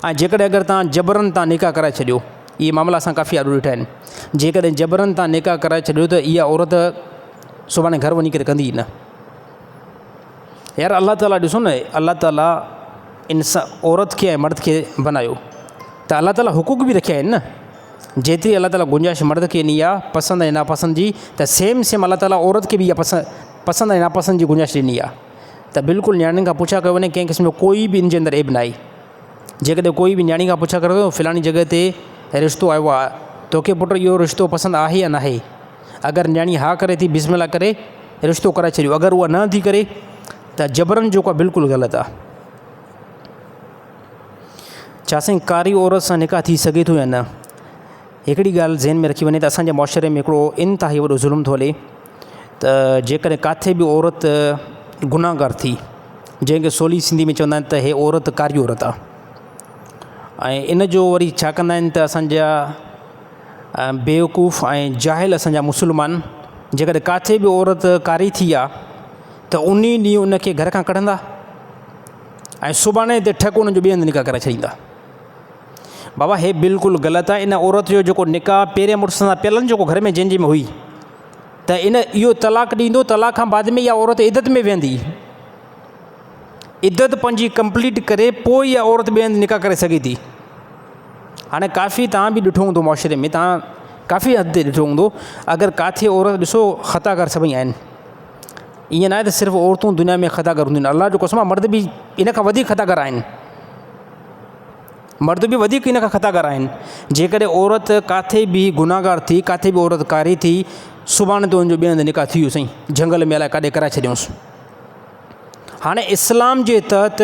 ۽ جيڪڏهن اگر تان جبرن تان نڪاح ڪرائي ڇڏيو اهي معاملا اسان ڪافي آڏو ڏٺا آهن جيڪڏهن جبرن تان نڪاح ڪرائي ڇڏيو ته اها عورت سڀاڻي گهر وڃي ڪري ڪندي ئي نه يار الله تعاليٰ ڏسو نه الله تعاليٰ انسان عورت کي ۽ مرد کي بنايو ته الله تعاليٰ حقوق به رکيا آهن نه جيتري الله تعاليٰ گنجائش مرد کي ڏني آهي پسند ۽ ناپسند جي ته سيم سيم الله تعاليٰ عورت کي به اها پسند پسند ۽ ناپسند جي گنجائش ڏني آهي ته بلڪل نياڻين کان پڇا ڪيو وڃي ڪنهن قسم جو ڪوئي به ان جي اندر عيب نه آهي جيڪڏهن ڪوئي به نياڻي کان پڇا ڪري ٿو فلاڻي جڳهه تي رشتو آيو آهي توکي پٽ اهو رشتو پسند آهي يا ناهي اگر نياڻي ها ڪري ٿي بسم الله ڪري رشتو ڪرائي ڇڏيو اگر اها نه ٿي ڪري ته جبرن جيڪو آهي بلڪل غلط آهي ڇا سائين ڪاري عورت سان نڪاح ٿي سگهي ٿو يا نه؟ هڪڙي ڳالهه ذهن ۾ رکي وڃي ته اسان جي معاشري ۾ هڪڙو انتهائي وڏو ظلم ٿو هلي ته جيڪڏهن ڪاٿي به عورت گناهگار ٿي جنهن کي سولي سنڌي ۾ چوندا آهن ته هي عورت ڪاري عورت آهي ۽ ان جو وري ڇا ڪندا آهن ته اسانجا بيوقوف ۽ جاهل اسانجا مسلمان جيڪڏهن ڪاٿي به عورت ڪاري ٿي آهي ته ان ڏينهن ان کي گهر کان ڪڍندا ۽ سڀاڻي تي ٺڪ ان جو ٻئي هنڌ نڪاح ڪرائي ڇڏيندا. بابا هي بلڪل غلط آهي ان عورت جو جيڪو نڪاح پهرين مڙس سان پيل آهي جيڪو گهر ۾ جنهن جي ۾ هئي ته ان اهو طلاق ڏيندو طلاق کان بعد ۾ اها عورت عدت ۾ ويهندي عدت پنهنجي ڪمپليٽ ڪري پوء اها عورت ٻئي هنڌ نڪاح ڪري سگهي ٿي هاڻي ڪافي تان به ڏٺو هوندو معاشري ۾ تان ڪافي حد تي ڏٺو هوندو اگر ڪاٿي عورت ڏسو خطا ڪار سڀئي آهن ائين ناهي ته صرف عورتون دنيا ۾ خطاڪار هونديون آهن الله جو قسم آهي مرد به ان کان وڌيڪ خطاڪار آهن مرد به وڌيڪ ان کان خطاڪار آهن جيڪڏهن عورت ڪاٿي به گناهگار ٿي ڪاٿي به عورت ڪاري ٿي سڀاڻي تي ان جو ٻئي هنڌ نڪاح ٿي ويو سائين جهنگل ۾ الائي ڪاڏي ڪرائي ڇڏيونس هاڻي اسلام جي تحت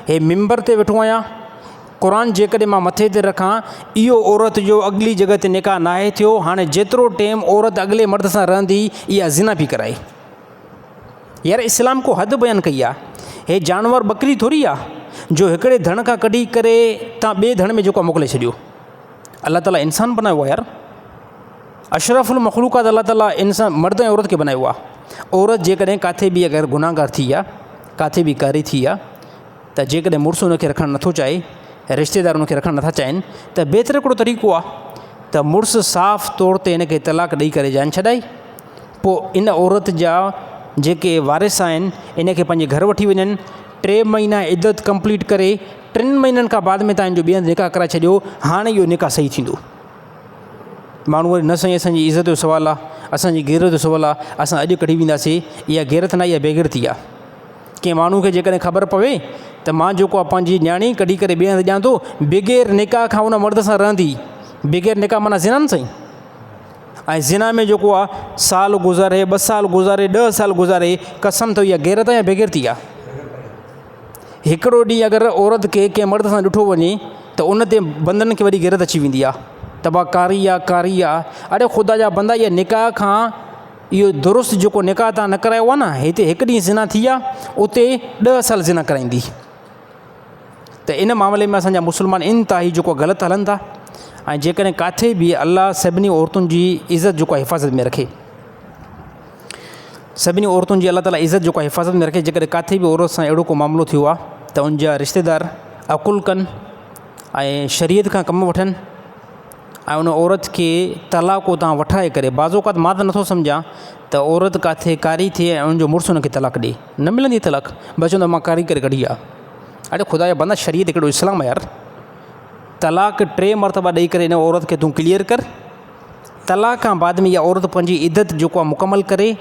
هي ممبر تي ويٺو آهيان قرآن جيڪڏهن مان مٿي تي رکان اهو عورت جو اڳلي جڳهه تي نڪاح ناهي ٿيو هاڻي جيترو ٽيم عورت اڳلي مرد سان رهندي اها زنا پئي ڪرائي يار اسلام کو حد بيان ڪئي آ هي جانور ٻڪري ٿوري آ جو هڪڙي ڌڻ کان ڪڍي ڪري تان ٻئي ڌڻ ۾ جيڪو موڪلي ڇڏيو الله تعالي انسان بنايو آ يار اشرف المخلوقات الله تعالي انسان مرد ۽ عورت کي بنايو آ عورت جيڪڏهن ڪاٿي به اگر گناهگار ٿي آ ڪاٿي به ڪاري ٿي آ ته جيڪڏهن مڙس ان کي رکڻ نٿو چاهي، رشتيدار ان کي رکڻ نٿا چاهين ته بهتر هڪڙو طريقو آهي ته مڙس صاف طور تي ان کي طلاق ڏئي ڪري جان ڇڏائي پوء ان عورت جا جيڪي وارث آهن ان کي پنهنجي گهر وٺي وڃن ٽي مهينا عدت ڪمپليٽ ڪري ٽن مهينن کان بعد ۾ تان جو ٻئي هنڌ نڪاح ڪرائي ڇڏيو هاڻي اهو نڪاح صحيح ٿيندو ماڻهو وري نه سائين اسانجي عزت جو سوال آهي اسانجي غيرت جو سوال آهي اسان اڄ ڪڍي وينداسي اها غيرت نه اها بيغيرتي آهي ڪنهن ماڻهو کي جيڪڏهن خبر پوي ته مان جيڪو آهي پنهنجي نياڻي ڪڍي ڪري ٻئي هنڌ ڏيان ٿو بغير نڪاح کان ان مرد سان رهندي بغير نڪاح معنيٰ زنا نه سائين ۽ زنا ۾ جيڪو آهي سال گذاري ٻه سال گذاري ڏهه سال گذاري قسم اٿو اها غيرت آهي يا بيغيرتي آهي هڪڙو ڏينهن اگر عورت کي ڪنهن مرد سان ڏٺو وڃي ته ان تي بندن کي وڏي غيرت اچي ويندي آ ته با ڪاري آ ڪاري آ اڙي خدا جا بندا اها نڪاح کان اهو درست جيڪو نڪاح تان نه ڪرايو آ نه هتي هڪ ڏينهن زنا ٿي آ اتي ڏهه سال زنا ڪرائيندي ته ان معاملي ۾ اسان جا مسلمان انتهائي جيڪو غلط هلن ٿا ۽ جيڪڏهن ڪاٿي به الله سڀني عورتن جي عزت جيڪو حفاظت ۾ رکي سڀني عورتن جي الله تعالي عزت جيڪو حفاظت ۾ رکي جيڪڏهن ڪاٿي به عورت سان اهڙو ڪو معاملو ٿيو آهي ته ان جا رشتيدار عقل ڪن ۽ شريعت کان ڪم وٺن ۽ ان عورت کي طلاق اتان وٺرائي ڪري بعض اوقات مان ته نٿو سمجهان ته عورت ڪاٿي ڪاري ٿئي ۽ ان جو مڙس ان کي طلاق ڏي نه ملندي طلاق بس چوندو مان ڪاري ڪري ڪڍي آ اڙي خدا جا بندا شريعت هڪڙو اسلام آ يار طلاق ٽي مرتبا ڏئي ڪري ان عورت کي تون ڪليئر ڪر طلاق کان بعد ۾ اها عورت پنهنجي عدت جيڪو آ مڪمل ڪري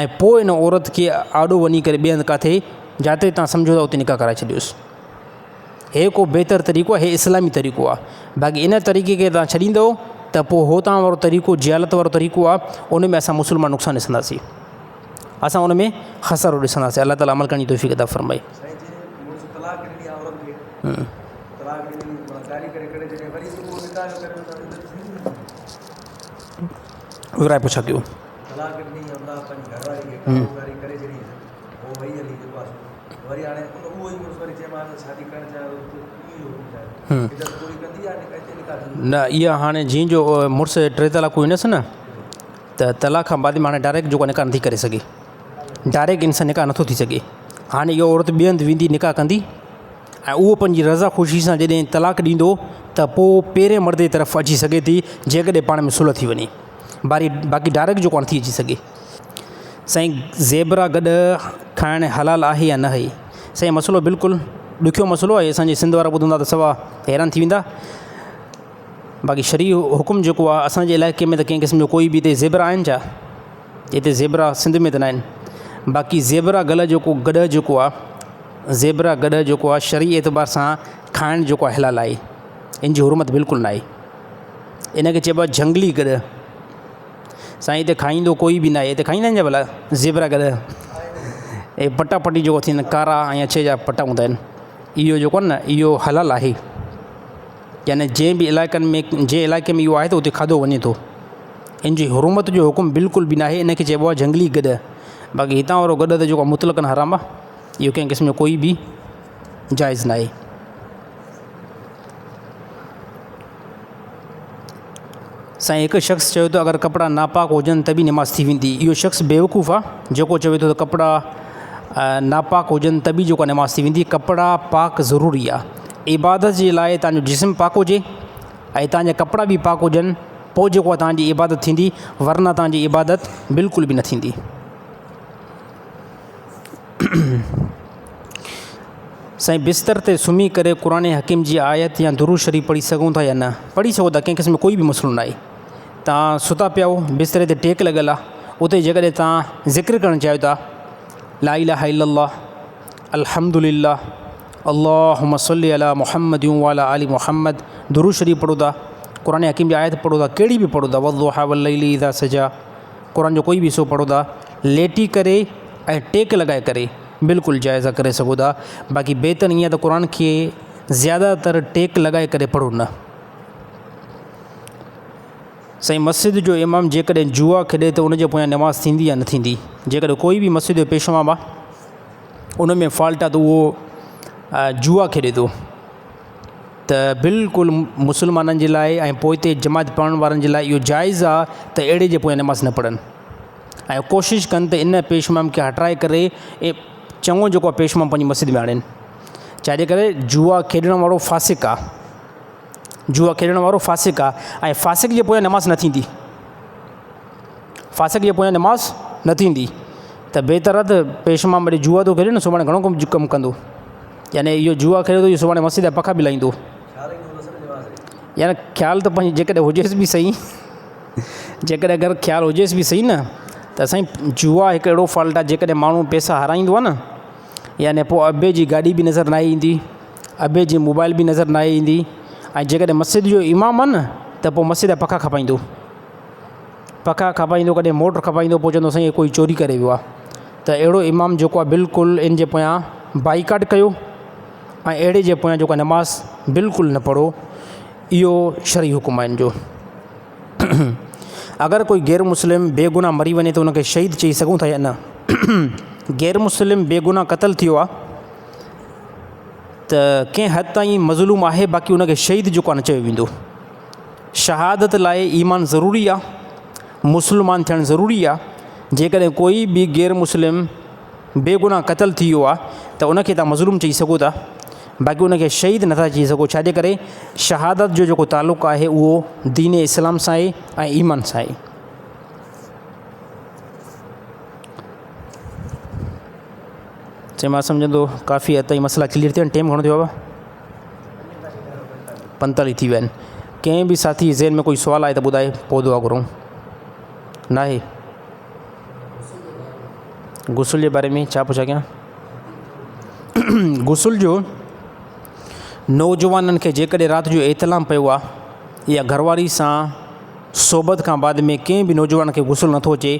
۽ پوء ان عورت کي آڏو وڃي ڪري ٻئي هنڌ ڪاٿي جاتي تان سمجهو ٿا اتي نڪاح ڪرائي ڇڏيوس هي ڪو بهتر طريقو آهي هي اسلامي طريقو آهي باقي ان طريقي کي توهان ڇڏيندو ته پوء هو توهان وارو طريقو جهالت وارو طريقو آهي ان ۾ اسان مسلمان نقصان ڏسنداسين اسان ان ۾ خسارو ڏسنداسين الله تعالي عمل ڪرڻ جي توفيق عطا فرمائي. سائين جي مڙس طلاق ڏني آ عورت کي طلاق ڏني معنيٰ گاري ڪري ڪڍي ڇڏي وري به اهو نڪاح جو ڪري ته عدت ٿيندي نه ورائي پڇا ڪيو. طلاق ڏني همراهه پنهنجي گهر واري کي ڪارو گاري ڪري ڇڏي هو وئي هلي جيڪو آ سو وري هاڻي ان اهو ئي مڙس وري چئي مان شادي ڪرڻ چاهيان ٿو ته ڪيئن اهو حڪم چاهي عدت پوري ڪندي يا نڪاح هتي نڪاح ٿيندو. نه اها هاڻي جنهن جو مڙس ٽي طلاقون ڏنس نه ته طلاق کان بعد ۾ هاڻي ڊائريڪٽ جيڪو نڪاح نٿي ڪري سگهي ڊائريڪٽ ان سان نڪاح نٿو ٿي سگهي هاڻي اها عورت ٻئي هنڌ ويندي نڪاح ڪندي ۽ اهو پنهنجي رضا خوشي سان جڏهن طلاق ڏيندو ته پوء پهرين مرد جي طرف اچي سگهي ٿي جيڪڏهن پاڻ ۾ صلح ٿي وڃي باري باقي ڊائريڪٽ جيڪو نٿي اچي سگهي. سائين زيبرا گڏهه کائڻ حلال آهي يا نه آهي؟ سائين مسئلو بلڪل ڏکيو مسئلو آهي اسان جي سنڌ وارا ٻڌندا ته سوا حيران ٿي ويندا باقي شرعي حڪم جيڪو آهي اسان جي علائقي ۾ ته ڪنهن قسم جو ڪوئي به هتي زيبرا آهن ڇا هتي زيبرا سنڌ ۾ ته نه آهن باقي زيبرا گل جيڪو گڏهه جيڪو آهي زيبرا گڏهه جيڪو آهي شرعي اعتبار سان کائڻ جيڪو آهي حلال آهي ان جي حرمت بلڪل نه آهي ان کي چئبو آهي جهنگلي گڏهه سائين هتي کائيندو ڪوئي به ناهي هتي کائيندا آهن ڇا ڀلا زيبرا گڏهه اهي پٽا پٽي جيڪو ٿيندا آهن ڪارا ۽ اڇي جا پٽا هوندا آهن اهو جيڪو آهي نه اهو حلال آهي يعني جنهن به علائقن ۾ جنهن علائقي ۾ اهو آهي ته اتي کاڌو وڃي ٿو ان جي حرمت جو حڪم بلڪل به ناهي ان کي چئبو آهي جهنگلي گڏهه باقي هتان وارو گڏهه ته جيڪو مطلقاً حرام آهي اهو ڪنهن قسم جو ڪوئي به جائز ناهي. سائين هڪ شخص چيو ته اگر ڪپڙا ناپاڪ هجن ته به نماز ٿي ويندي اهو شخص بيوقوف آ جيڪو چوي ٿو ته ڪپڙا ناپاڪ هجن ته به جيڪو نماز ٿي ويندي ڪپڙا پاڪ ضروري آ عبادت جي لاء تنهنجو جسم پاڪ هجي ۽ تنهنجا ڪپڙا به پاڪ هجن پوء جيڪو تنهنجي عبادت ٿيندي ورنه تنهنجي عبادت بلڪل به نه ٿيندي. سائين بستر تي سمهي ڪري قرآن حڪيم جي آيت يا درود شريف پڙهي سگهون ٿا يا نه؟ پڙهي سگهو ٿا ڪنهن قسم جو ڪوئي به مسئلو ناهي تان ستا پيا آهيو بستري تي ٽيڪ لڳل آهي اتي جيڪڏهن تان ذڪر ڪرڻ چاهيو ٿا لا اله الا الله الحمد لله اللهم صل علي محمد وعلي آل محمد درود شريف پڙهو ٿا قرآن حڪيم جي آيت پڙهو ٿا ڪهڙي به پڙهو ٿا والضحي والليل اذا سجا قرآن جو ڪوئي به حصو پڙهو ٿا ليٽي ڪري ۽ ٽيڪ لڳائي ڪري بلڪل جائز آ ڪري سگهو ٿا باقي بهتر ائين ته قرآن کي زياده تر ٽيڪ لڳائي ڪري پڙهو نه. سائين مسجد جو امام جيڪڏهن جوا کيڏي ته ان جي پويان نماز ٿيندي يا نه ٿيندي جيڪڏهن ڪوئي به مسجد جو پيش امام آ ان ۾ فالٽ آ ته اهو جوا کيڏي ٿو ته بلڪل مسلمانن جي لاء ۽ پوئتي جماعت پڙهڻ وارن جي لاء اهو جائز آ ته اهڙي جي پويان نماز نه پڙهن ۽ ڪوشش ڪن ته ان پيش امام کي هٽرائي ڪري چڱو جيڪو آ پيش امام پنهنجي مسجد ۾ آڻين ڇا جي ڪري جوا کيڏڻ وارو فاسق آ جوا کيڏڻ وارو فاسق آ ۽ فاسق جي پويان نماز نه ٿيندي فاسق جي پويان نماز نه ٿيندي ته بهتر آ ته پيش امام وري جوا ٿو کيڏي نه سڀاڻي گهڻو ڪم ڪم ڪندو يعني اهو جوا کيڏي ٿو اهو سڀاڻي مسجد جا پکا به لاهيندو يعني خيال ته پنهنجي جيڪڏهن هجيس به صحيح جيڪڏهن اگر خيال هجيس به صحيح نه ته سائين جوا هڪ اهڙو فالٽ آهي جيڪڏهن ماڻهو پئسا هارائيندو آهي نه يعني پوء ابي جي گاڏي به نظر ناهي ايندي ابي جي موبائل به نظر ناهي ايندي ۽ جيڪڏهن مسجد جو امام آهي نه ته پوء مسجد جا پکا کپائيندو پکا کپائيندو ڪڏهن موٽر کپائيندو پوء چوندو سائين ڪوئي چوري ڪري ويو آهي ته اهڙو امام جيڪو آهي بلڪل ان جي پويان بائيڪاٽ ڪيو ۽ اهڙي جي پويان جيڪو نماز بلڪل نه پڙهو. اهو شرعي حڪم آهي ان جو. اگر ڪوئي غير مسلم بي گناهه مري وڃي ته ان کي شهيد چئي سگهون ٿا يا نه؟ غير مسلم بي گناهه قتل ٿيو آهي ته ڪنهن حد تائين مظلوم آهي باقي ان کي شهيد جيڪو آهي نه چيو ويندو. شهادت لاء ايمان ضروري آهي، مسلمان ٿيڻ ضروري آهي. جيڪڏهن ڪوئي به غير مسلم بي گناهه قتل ٿي ويو آهي ته ان کي توهان مظلوم چئي سگهو ٿا باقي ان کي شهيد نٿا چئي سگهو ڇاجي ڪري شهادت جو جيڪو تعلق آهي اهو دين اسلام سان آهي ۽ ايمان سان آهي. چي مان سمجهندو ڪافي حد تائين مسئلا ڪليئر ٿيا آهن ٽيم گهڻو ٿيو آهي 45 ٿي ويا آهن ڪنهن به ساٿي ذهن ۾ ڪوئي سوال آهي ته ٻڌائي پوء دعا گهرون ناهي غسل جي باري ۾ ڇا پڇا ڪيان غسل جو نوجوانن کي جيڪڏهن رات جو احتلام پيو آهي يا گهرواري سان صحبت کان بعد ۾ ڪنهن به نوجوان کي غسل نٿو اچي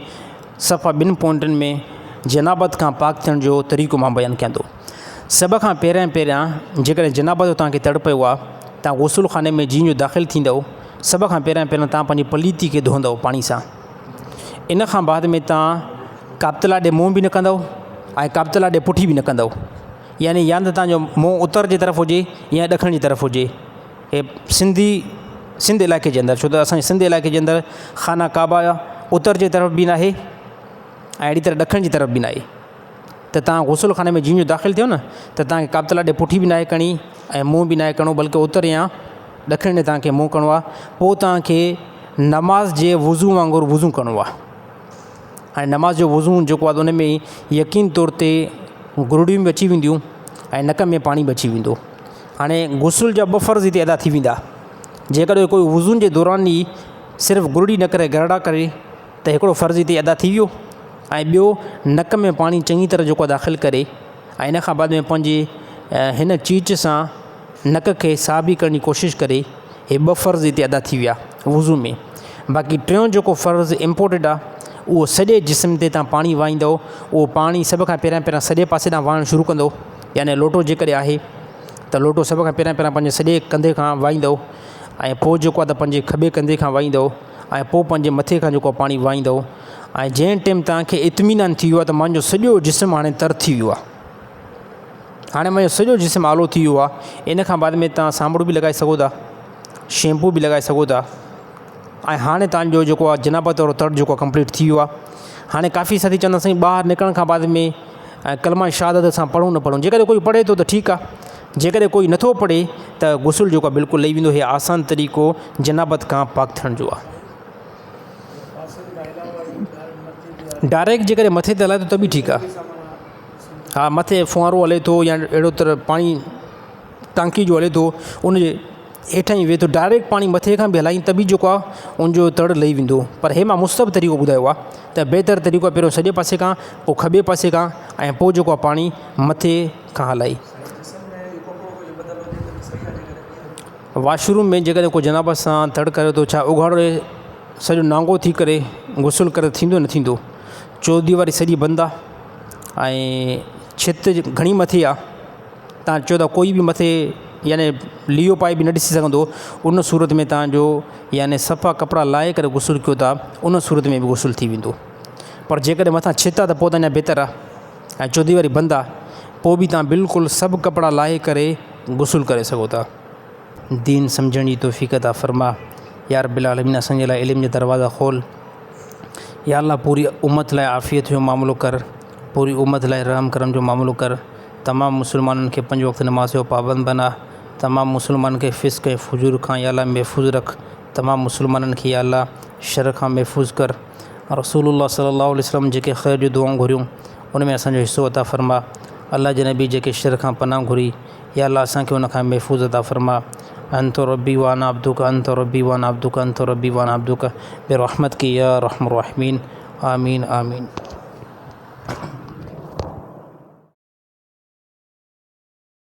صفا ٻن پوائنٽن ۾ جنابت کان پاڪ ٿيڻ جو طريقو مان بيان ڪيان ٿو سڀ کان پهريان پهريان جيڪڏهن جنابت جو توهان کي تڙ پيو آهي تان غسل خاني ۾ جيئن جو داخل ٿيندؤ سڀ کان پهريان پهريان تان پنهنجي پليتي کي ڌوئندؤ پاڻي سان ان کان بعد ۾ توهان ڪابتلا ڏي منهن به نه ڪندؤ ۽ ڪابتلا ڏي پٺي به نه ڪندؤ يعني يا ته توهان جو منهن اتر جي طرف هجي يا ڏکڻ جي طرف هجي هي سنڌي سنڌ علائقي جي اندر ڇو ته اسان جي سنڌ علائقي جي اندر خانه ڪعبه اتر جي طرف به ناهي ۽ اهڙي طرح ڏکڻ جي طرف به ناهي ته توهان غسل خاني ۾ جيئن جو داخل ٿيو نه ته توهان کي ڪابتلا ڏي پٺي به ناهي ڪرڻي ۽ منهن به ناهي ڪرڻو بلڪه اتر يا ڏکڻ ڏي توهان کي منهن ڪرڻو آهي پوء توهان کي نماز جي وضو وانگر وضو ڪرڻو آهي هاڻي نماز جو وضو جيڪو آهي ان ۾ يقين طور تي گرڙيون به اچي وينديون ۽ نڪ ۾ پاڻي به اچي ويندو هاڻي غسل جا ٻه فرض هتي ادا ٿي ويندا جيڪڏهن ڪوئي وضو جي دوران ئي صرف گرڙي نه ڪري گرڙا ڪري ته هڪڙو فرض هتي ادا ٿي ويو ۽ ٻيو نڪ ۾ پاڻي چڱي طرح جيڪو داخل ڪري ۽ ان کان بعد ۾ پنهنجي هن چيچ سان نڪ کي صاف به ڪرڻ جي ڪوشش ڪري هي ٻه فرض هتي ادا ٿي ويا وضو ۾ باقي ٽيون جيڪو فرض امپورٽيڊ آ اهو سڄي جسم تي تان پاڻي وهائيندو اهو پاڻي سڀ کان پهريان پهريان سڄي پاسي ڏانهن وهائڻ شروع ڪندو يعني لوٽو جيڪڏهن آهي ته لوٽو سڀ کان پهريان پهريان پنهنجي سڄي ڪنڌي کان وهائيندو ۽ پوء جيڪو آ ته پنهنجي کٻي ڪنڌي کان وهائيندو ۽ پوء پنهنجي مٿي کان جيڪو پاڻي وهائيندو ۽ جنهن ٽيم توهان کي اطمينان ٿي ويو آهي ته منهنجو سڄو جسم هاڻي تر ٿي ويو آهي هاڻي منهنجو سڄو جسم آلو ٿي ويو آهي ان کان بعد ۾ توهان سانبڙو به لڳائي سگهو ٿا شيمپو به لڳائي سگهو ٿا ۽ هاڻي توهان جو جيڪو آهي جنابت وارو تڙ جيڪو ڪمپليٽ ٿي ويو آهي هاڻي ڪافي ساٿي چوندا سائين ٻاهر نڪرڻ کان بعد ۾ ۽ ڪلمه شهادت اسان پڙهون نه پڙهون جيڪڏهن ڪوئي پڙهي ٿو ته ٺيڪ آهي جيڪڏهن ڪوئي نٿو پڙهي ته غسل جيڪو آهي بلڪل لهي ويندو هي آسان طريقو جنابت کان پاڪ ٿيڻ جو آهي. ڊائريڪٽ جيڪڏهن مٿي تي هلائي ٿو ته به ٺيڪ آهي ها مٿي ڦوهارو هلي ٿو يا اهڙو طرح پاڻي ٽانڪي جو هلي ٿو ان جي هيٺان ئي ويهي ٿو ڊائريڪٽ پاڻي مٿي کان به هلائين ته به جيڪو آهي ان جو تڙ لهي ويندو پر هي مان مستحب طريقو ٻڌايو آهي ته بهتر طريقو آهي پهريون سڄي پاسي کان پوء کٻي پاسي کان ۽ پوء جيڪو آهي پاڻي مٿي کان هلائي. واش روم ۾ جيڪڏهن ڪو جنابت سان تڙ ڪري ٿو ڇا اگهاڙو سڄو نانگو ٿي ڪري غسل ڪري ٿيندو نه ٿيندو چوديواري سڄي بند آهي ۽ ڇت گهڻي مٿي آهي تان چئو ٿا ڪوئي به مٿي يعني ليئو پائي به نه ڏسي سگهندو ان صورت ۾ تان جو يعني صفا ڪپڙا لاهي ڪري غسل ڪيو ٿا ان صورت ۾ به غسل ٿي ويندو پر جيڪڏهن مٿان ڇت آهي ته پوء ته اڃا بهتر آهي ۽ چوديواري بند آهي پوء به تان بلڪل سڀ ڪپڙا لاهي ڪري غسل ڪري سگهو ٿا. دين سمجهڻ جي توفيق عطا فرما يا رب العالمين اسان جي لاء علم جا دروازا کول يا الله پوري امت لاء عافيت جو معاملو ڪر پوري امت لاء رحم ڪرم جو معاملو ڪر تمام مسلمانن کي پنج وقت نماز جو پابند بنا تمام مسلمانن کي فسق ۽ فجور کان يا الله محفوظ رک تمام مسلمانن کي يا الله شر کان محفوظ ڪر رسول الله صلي الله عليه وسلم جيڪي خير جون دعائون گهريون ان ۾ اسان جو حصو عطا فرما الله جي نبي جيڪي شر کان پناهه گهري يا الله اسان کي ان کان محفوظ عطا فرما انت ربي وانا عبدك انت ربي وانا عبدك انت ربي وانا عبدك برحمتك يا ارحم الراحمين آمين آمين.